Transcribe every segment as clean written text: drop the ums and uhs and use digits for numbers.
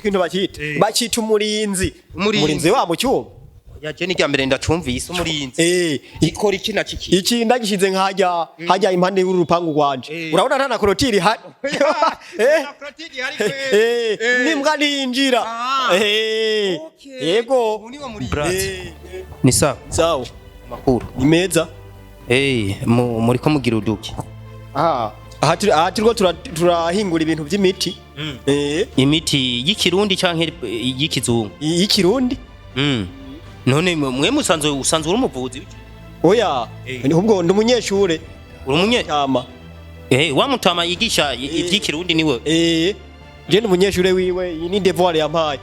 Ikintu bakita, bakita umurinzi. Umurinzi. Umurinzi wa mu cyuma. Yaje ni mbere ndacumvise umurinzi. Ikora iki na kiki? Iki ndagishize nkajya hajya impande y'uru rupangu rwanje. Urabona nta na clôture ihari. N'imbwa ntiyinjira. Yego. Brat. Ni sawa? Sawa. Makuru? Ni meza. Muriko mugira uduki? Aha turiko turahingura ibintu by'imiti. Imiti y'ikirundi canke y'ikizungu? Y'ikirundi. None mwe musanzwe usanzwe uri umuvuzi? Oya, ahubwo ndi umunyeshure. Uri umunye Tama. Wa mutama yigisha ivy'ikirundi niwe? Je ndi umunyeshure wiwe, iyi ni devoir yampaye.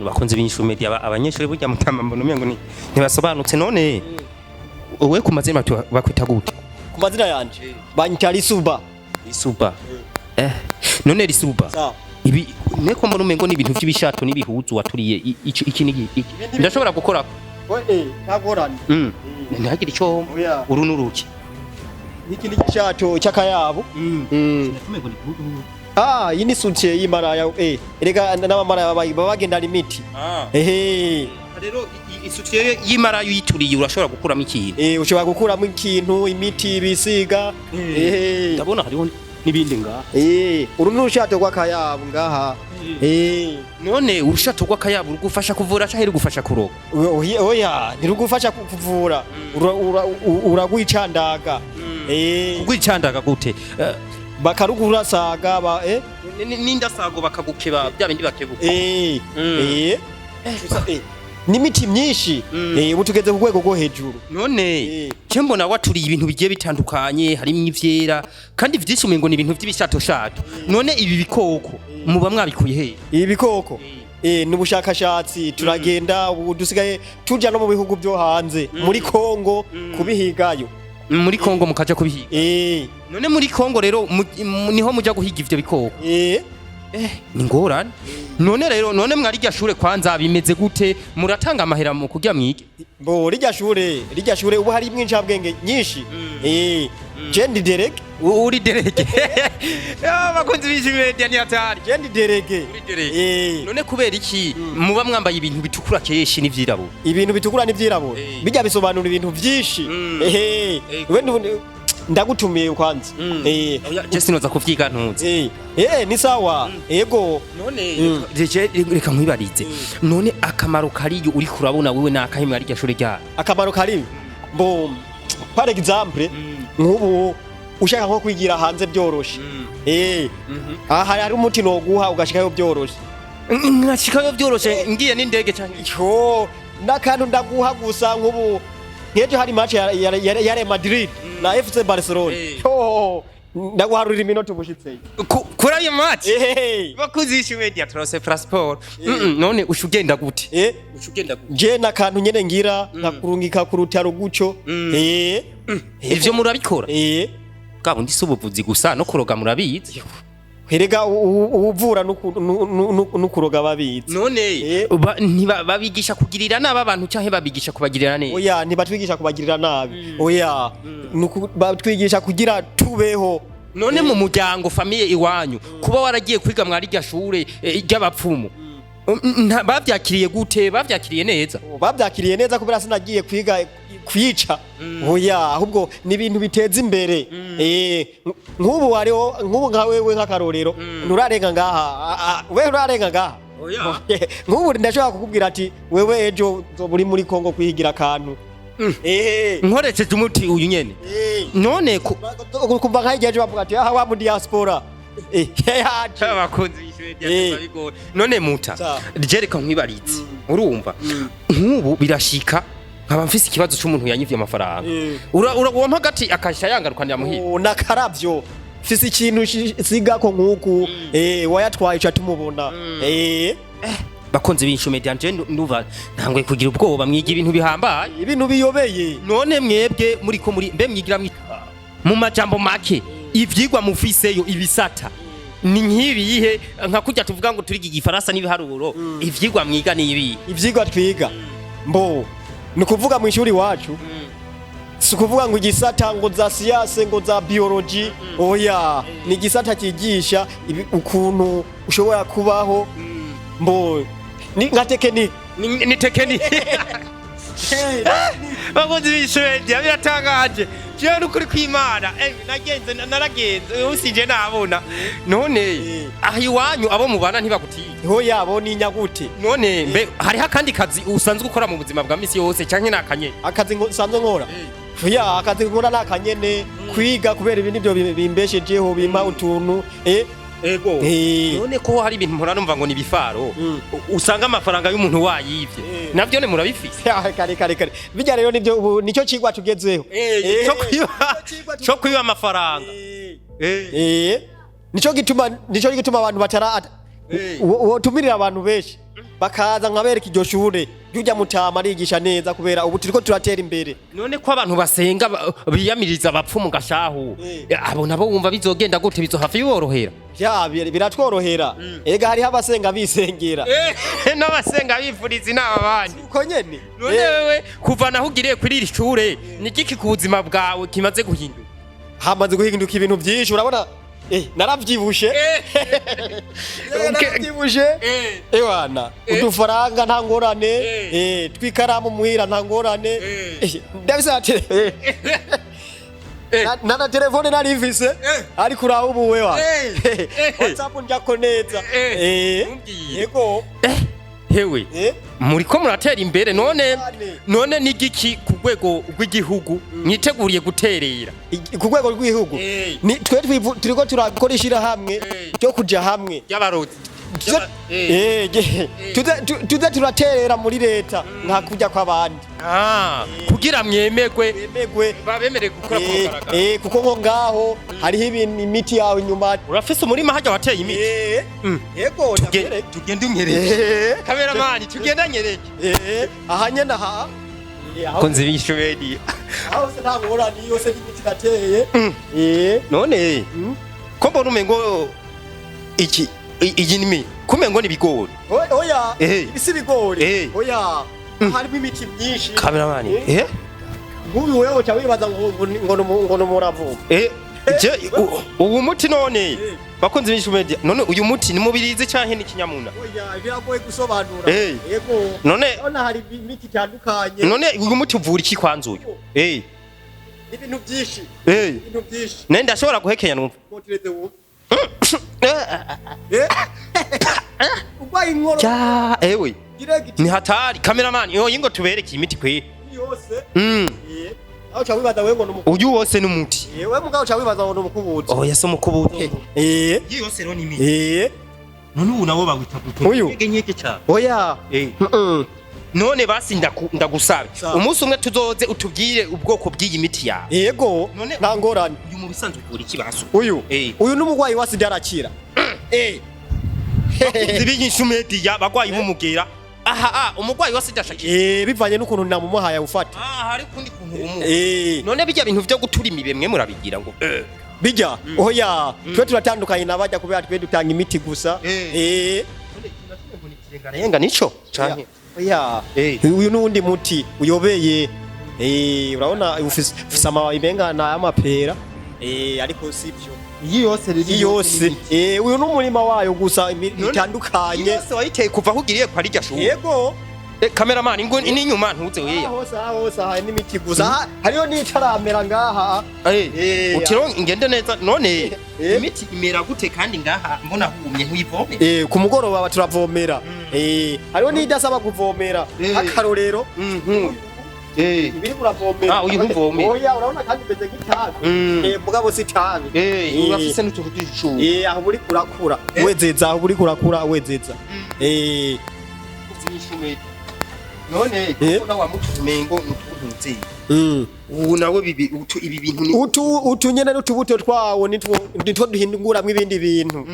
Bakunze b'inyishu media, abanyeshuri burya mutama mbona umengo ni ntibasobanutse. None wowe ku mazina bakwita gute? Ku mazina yanje banyita Risuba. Risuba. None Risuba, Sawa. ibi neko mbona umengo ni ibintu vy'ibishato n'ibihuzu waturiye, iki ni iki? Ndashobora gukora? Ntagorane. Ntihagire ico. Oya. Uru n'uruki? Iki ni igishato cy'akayabu. Ah, iyi ni soutien y'imaraya. Erega n'abamaraya baba bagendana imiti. Ehe. Rero isutiye y'imarayo uyituriye urashobora gukuramo ikintu? Ushobora gukuramo ikintu, imiti bisiga. Ehe. Ndabona hariho n'ibindi ngaha. Uru ni urushato rw'akayabu ngaha. None urushato rw'akayabu rugufasha kuvura canke rugufasha kuroga? Oya, ntirugufasha kuvura. Uragwicandaga. Rwicandaga gute? Bakarugurasaga ba. N'indasago bakagukeba bya bindi bakebuka? Gusa, n'imiti myinshi. Ubu tugeze ku rwego rwo hejuru. None cyo mbona waturiye ibintu bigiye bitandukanye, harimo ivyera kandi vyinshi, umengo ni ibintu vy'ibishatoshato. None ibi bikoko muba mwabikuye he? Ibi bikoko, ni ubushakashatsi. Turagenda, ubu dusigaye tuja no mu bihugu byo hanze, muri Kongo kubihigayo. Muri Kongo mukaja kubihiga? Eh. None muri Kongo rero niho muja guhiga ivyo bikoko? Eh. Ni ngorane. None rero, none mwari rya shure kwanza bimeze gute? Muratanga amahera mu kugira mwige? Bo rirya shure ubu harimwo incabwenge nyinshi. Je ndi délégué. Uri délégué? Abakunzi b'Inyishu Media, ni hatari. Je ndi délégué. Uri délégué? Eh. None kubera iki muba mwambaye ibintu bitukura kenshi n'ivyirabura? Ibintu bitukura n'ivyirabura, bijya bisobanura ibintu vyinshi. Ehe. We ndagutumiye kwanza. Je sinoza kuvyiga ntuzi. Ni sawa, ego. None reka nkwibarize, none akamaro kariyo uri kurabona wewe ni akahe mwari rya shure ryayo? Akamaro kari bo, par exemple nk'ubu ushaka nko kwigira hanze byoroshe, aha hari umuti noguha ugashikayo byoroshe. Nkashikayo vyoroshe ngiye n'indege canke? Yo, n'akantu ndaguha gusa, nk'ubu nk'ejo hari match ya Real Madrid na FC Barcelona. Yo, ndaguharurira iminota ubushitseyo. Kuri ayo match? Eh. Bakuzi b'Inyishu Media, turose passport. None usha ugenda gute? Usha ugenda gute? Je n'akantu nyene ngira nkakurungika ku rutaro guco. Ivyo murabikora? Eh. Bwa bundi si ubuvuzi gusa, no kuroga murabizi? Erega uwuvura n'ukuroga babizi. None babigisha kugirira nabi abantu canke babigisha kubagirira neza? Oya, ntibatwigisha kubagirira nabi, oya. Batwigisha kugira tubeho. None mu muryango, famille iwanyu, kuba waragiye kwiga mwari rya shure ry'abapfumu, bavyakiriye gute? Bavyakiriye neza? Babyakiriye neza kubera sinagiye kwiga kwica, oya, ahubwo ni ibintu biteza imbere. Nk'ubu hariho nk'ubu nka wewe, nk'akarorero, nturarenga ngaha. We nturarenga ngaha. Oya. Nk'ubu ndashobora kukubwira ati wewe ejo uzoba uri muri Kongo kwihigira akantu. Nkoresheje umuti uyu nyene? None ku Kumva nk'aho ejo bavuga ati aha wa mu diaspora, yaje. Abakunzi b'ishure rya bigoye. None muta, Sawa. je reka nkwibarize. Urumva nk'ubu birashika nkaba mfise ikibazo c'umuntu yanyivye amafaranga, ura uwampa agati akasha yangarukanira muhira? Oh, nakaravyo mfise ikintu sigako nk'uku, wayatwaye uca tumubona. Bakunzi b'Inyishu Media, nje ndumva ntangwe kugira ubwoba. Mwiga ibintu bihambaye. Ibintu biyobeye. None mwebwe muriko muri mbe mwigira mu majambo make, ivyigwa mufiseyo, ibisata ni nk'ibihe? Nka kurya tuvuga ngo turiga igifaransa n'ibiharuro, ivyigwa mwiga ni ibihe? Ivyigwa twiga, mbo ni ukuvuga mu ishuri iwacu, si ukuvuga ngo igisata ngo za science, ngo za biologie, oya, ni igisata cyigisha ukuntu ushobora kubaho. Mbo ni nka technique. Ni technique. Bakunzi b'ishure, biratangaje. Jewe n'ukuri kw'Imana, nagenze, naragenze usije nabona. None aha iwanyu abo mubana ntibagutinya? Ho yabo ni nyagute. None mbe hariho akandi kazi usanzwe ukora mu buzima bwa misi yose, canke nakanye? Akazi nsanzwe nkora, ya, akazi nkora ni akanyene kwiga, kubera ibi nibyo bimbeshejeho, bimpa utuntu. Ego. None ko hari ibintu mpora numva ngo ni ibifaro, usanga amafaranga y'umuntu wayivye, navyo ne murabifise? Ya, kare kare kare, bijya rero nibyo, ubu nicyo cigwa tugezeho. Cyo kwiba, cyo kwiba amafaranga. Nico gituma abantu batara wotumirira abantu benshi bakaza nkabereka iryo shure ry'urya mutama arigisha neza, kubera ubu turiko turatera imbere. None ko abantu basenga biyamiriza abapfumu gashahu, abo nabo wumva bizogenda gute? Bizohafa biborohera? Ya, biratworohera. Ega hariho abasenga bisengera. N'abasenga bifuriza inama abandi. Uko nyene. None wewe kuva naho ugiriye kuri iri shure, ni igiki ku buzima bwawe kimaze guhinduka? Hamaze guhinduka ibintu byinshi. Urabona, naravyibushe. Naravyibushe. Ewana, udufaranga nta ngorane, twikaramu muhira nta ngorane. Ndabise na telefone nari mfise, ariko uraho ubu wewe WhatsApp njako neza. Ntumbwire. Yego. Hewe, muriko muratera imbere none. Cyane. None ni igiki ku rwego rw'igihugu mwiteguriye guterera? Ku rwego rw'igihugu, ni twe turiko turakora ishirahamwe ryo kuja hamwe ry'abarozi. Tuze turaterera muri leta nka kujya kw'abandi. Ah, kugira mwemegwe. Bemegwe. Babemerere gukora ku mugaragaro. Kuko nko ngaho hariho ibintu, imiti yawe inyuma. Urafise umurima hajya wateye imiti? Yego, ndakwereka. Tugende unyereke. Kameramani, tugende nyereke. Aha nyene aha. Aho Ko nzibishoberi. aho se nta ngorane, yose n'imiti irateye. None ko mbona umengo iki iyi ni kumengo ni ibigori? Oya, ibi si ibigori. Oya, harimo imiti myinshi. Kameramani. Nk'uyu wewe uca wibaza ngo ni umuravumba. Je uwu muti none, bakunzi b'ishumedia, none uyu muti ni mubirizi canke ni kinyamuna? Oya, biragoye gusobanura. Yego. None Urabona hari imiti itandukanye. None uyu muti uvura iki kwanza uyu? Ibintu byinshi. Ibintu byinshi. None ndashobora guhekenya numva? Kotereze wowe. Urwaye inkorora. Ja, ewe. Direct. Ni hatari, cameraman, yo ingo tubereke imiti kwe. Yose. Aho uca wibaza wewe ngo ni Uyu wose ni umuti. Wewe mugabo uca wibaza ngo ni umukubuzi. Oh, yase umukubuzo. Iyi yose rero ni imiti. None ubu nabo bawita gute? Uyu? Nyege nyege cyane. Oya. None basi ndagusabye. Sawa. Umunsi umwe tuzoze utubwire ubwoko bw'iyi miti yawe. Yego. Nta ngorane. Uyu mu bisanzwe uvura iki baso? Uyu. Eh. Uyu n'umurwayi wa sida arakira. Zibinyishu media, bagwayi b'umugera. Aha, umugwayi wa sida ashakira. Bivanye n'ukuntu namumuhaye awufata. Ah, hari kundi kuntu umu. None bijya bintu vyo gutura imibe mwe murabigira ngo? Bijya. Oya, twe turatandukanye n'abajya, kubera twe dutanga imiti gusa. Renga nico canke? Oya. Eh. Uyu n'uwundi muti uyobeye. Urabona ufise amababi menga ni ay'amapera. Ariko sivyo. Iyi yose riri Iyi yose. Uyu n'umurima wayo gusa itandukanye. Iyi yose wayiteye kuva aho ugiriye kwa rirya shuri? Yego. Cameraman, ngo n'inyuma ntuze weya. Hose, aha hose aha n'imiti gusa. Aha, hariho n'itaramera ngaha. Utiro ngende neza none. Imiti imera gute kandi ngaha mbona humye, ntuyivome? Ku mugoroba turavomera. Hariho n'idasaba kuvomera. Akarorero. Ibiri uravomera. Ah, uyu ntuvomera. Oya, urabona kandi imeze nk'itabi. Mugabo si itabi. Urafise n'utuntu tw'ishu. Aho uri kurakura. Wezeza, aho uri kurakura wezeza. None kubona wa mutumengo nutuntu. Ubu nawe bibi utu ibi bintu ni Utu nyene n'utubuto twawo nitwo duhinguramwo ibindi bintu.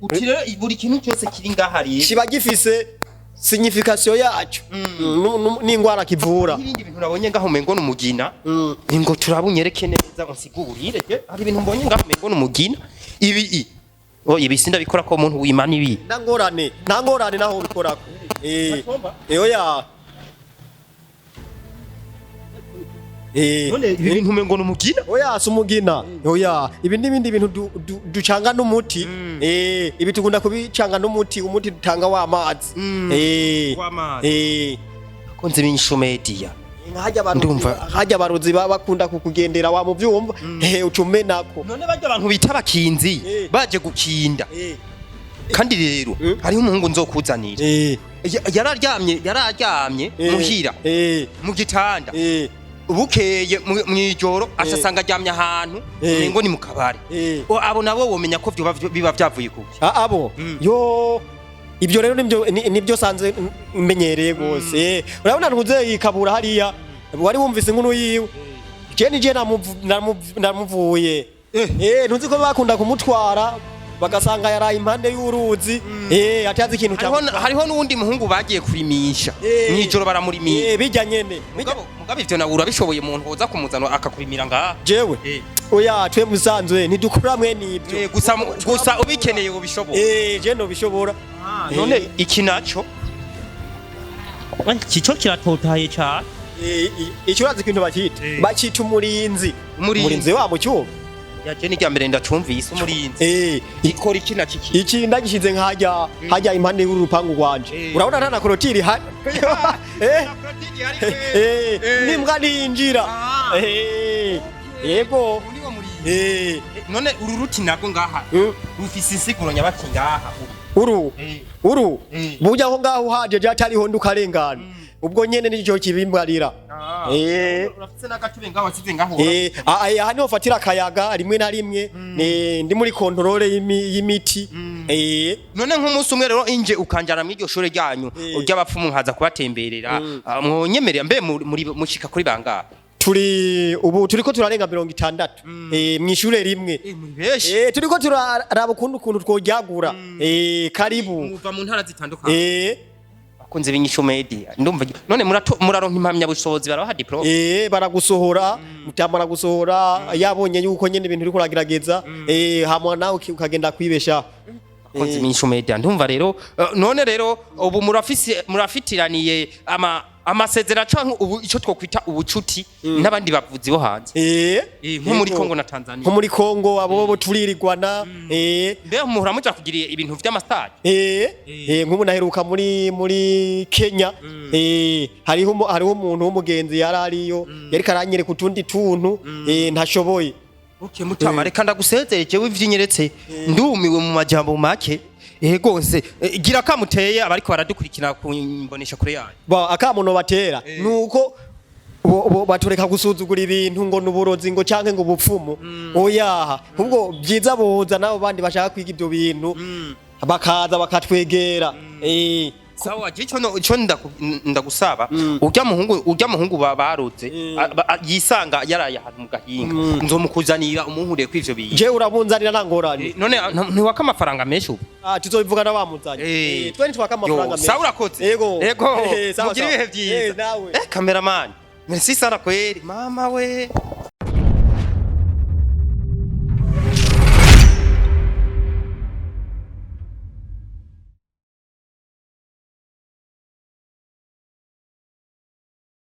Uti rero buri kintu cyose kiri ngaha rero Kiba gifise signification yaco. N'ingwara kivura. N'ibindi bintu nabonye ngaho umengo n'umugina. Ngo turabunyereke neza, unsigurire. Je hari ibintu mbonye ngaho umengo n'umugina ibi i oh, ibi sindabikora ko umuntu wimana ibi. Nta ngorane, nta ngorane naho ubikorako. Matomba? Oya. None ibi bintu umengo n'umugina. Oya, si umugina, oya, ibi n'ibindi bintu ducanga n'umuti. Ibi tugunda kubicanga n'umuti, umuti dutanga w'amazi. W'amazi. Akunze b'inyishu media. Nkajya abarozi, Ndumva. nkajya abarozi baba bakunda kukugendera wa muvyumva, uca umenako. None barya abantu bita abakinzi baje gukinda. Kandi rero hariho umuhungu nzokuzanira. Yararyamye muhira mu gitanda. Bukeye mw'ijoro asanga aryamye ahantu umengo ni mu kabari. Abo nabo womenya ko vyoba biba vyavuye kuki? Abo yo ibyo rero nibyo nibyo sanze menyereye gose. Urabona ntuze yikabura hariya wari wumvise inkuru yiwe, je nije namuvuye. Ntuzi ko bakunda kumutwara bagasanga yaraye impande y'uruzi, atazi ikintu Hariho hariho n'uwundi muhungu bagiye kurimisha mw'ijoro baramurimisha. Bijya nyene. Mugabo ivyo nawe urabishoboye, umuntu woza kumuzana akakurimira ngaha? Jewe? Oya, twe musanzwe ntidukora mwene ibyo. Gusa ubikeneye ubishoboye. Je nobishobora. None iki naco kico kiratotahaye cyane. Icyo urazi ikintu bakita? Bakita umurinzi. Umurinzi. Umurinzi wa mu cyuma. Yaje ni rya mbere ndacumvise umurinzi. Ikora iki na kiki? Iki ndagishize nkajya hajya impande y'urupangu rwanje. Urabona nta na clôture ihari. Nimbwa ninjira. Yego. None uru ruti nago ngaha rufise insiguro nyabaki ngaha? Uru uru burya aho ngaho uhaje atariho ndukarengana, ubwo nyene nicyo kibimbarira. Urafise n'agatebe ngaho wasize ngaho? Aha niho fatira akayaga rimwe na rimwe. Ndi muri contrôle y'imiti. None nk'umunsi umwe rero inje ukanjana mw'iryo shure ryanyu ry'abapfumu nkaza kubatemberera, mwonyemerera? Mbe muri mushika kuri bangahe? Turi ubu turiko turarenga 60 mw'ishure rimwe. Muri benshi. Turiko turaraba ukuntu tworyagura. Karibu. Muva mu ntara zitandukanye? Bakunze b'inyishu media, ndumva none muraronka impamyabushobozi, barabaha diplôme? Baragusohora, mutamara gusohora yabonye yuko nyene ibintu uriko uragerageza, hamwe nawe ukagenda kwibesha. Bakunze b'inyishu media, ndumva rero none rero ubu murafise murafitiraniye ama amasezerano canke ubu ico twokwita ubucuti n'abandi bavuzi bo hanze? Nko muri Yego. Kongo na Tanzania. Nko muri Kongo abo bo turirirwana. Mbe muhora muja kugira ibintu vy'amastage? Nk'ubu naheruka muri Kenya. Hariho hariho umuntu w'umugenzi yari ariyo, yariko aranyereka utundi tuntu ntashoboye. Okay, mutama, reka ndagusezere, jewe ivy'inyeretse ndumiwe mu majambo make. Ego nse gira kamuteye abariko baradukurikira ku mbonesha kure yayo. Ba akamuno batera nuko batureka gusuzugura ibintu ngo nuburozi ngo canke ngo ubupfumu, oyaha, ahubwo byiza boza nabo bandi bashaka kwiga ibyo bintu bakaza bakatwegera. Sawa, je ico ico ndagusaba, urya muhungu baroze yisanga yaraye ahantu mu gahinga, nzomukuzanira umuhuriye kw'ivyo bintu. Je urabunzanira nta ngorane. None ntiwaka amafaranga menshi ubu? Ah, tuzobivugana bamuzanye. Twe ntitwaka amafaranga Yo, menshi. sawa, urakoze. Yego. Yego. Sawa, Mugire sawa. ibihe vyiza. Nawe. Cameraman, merci sana kweri, mama we.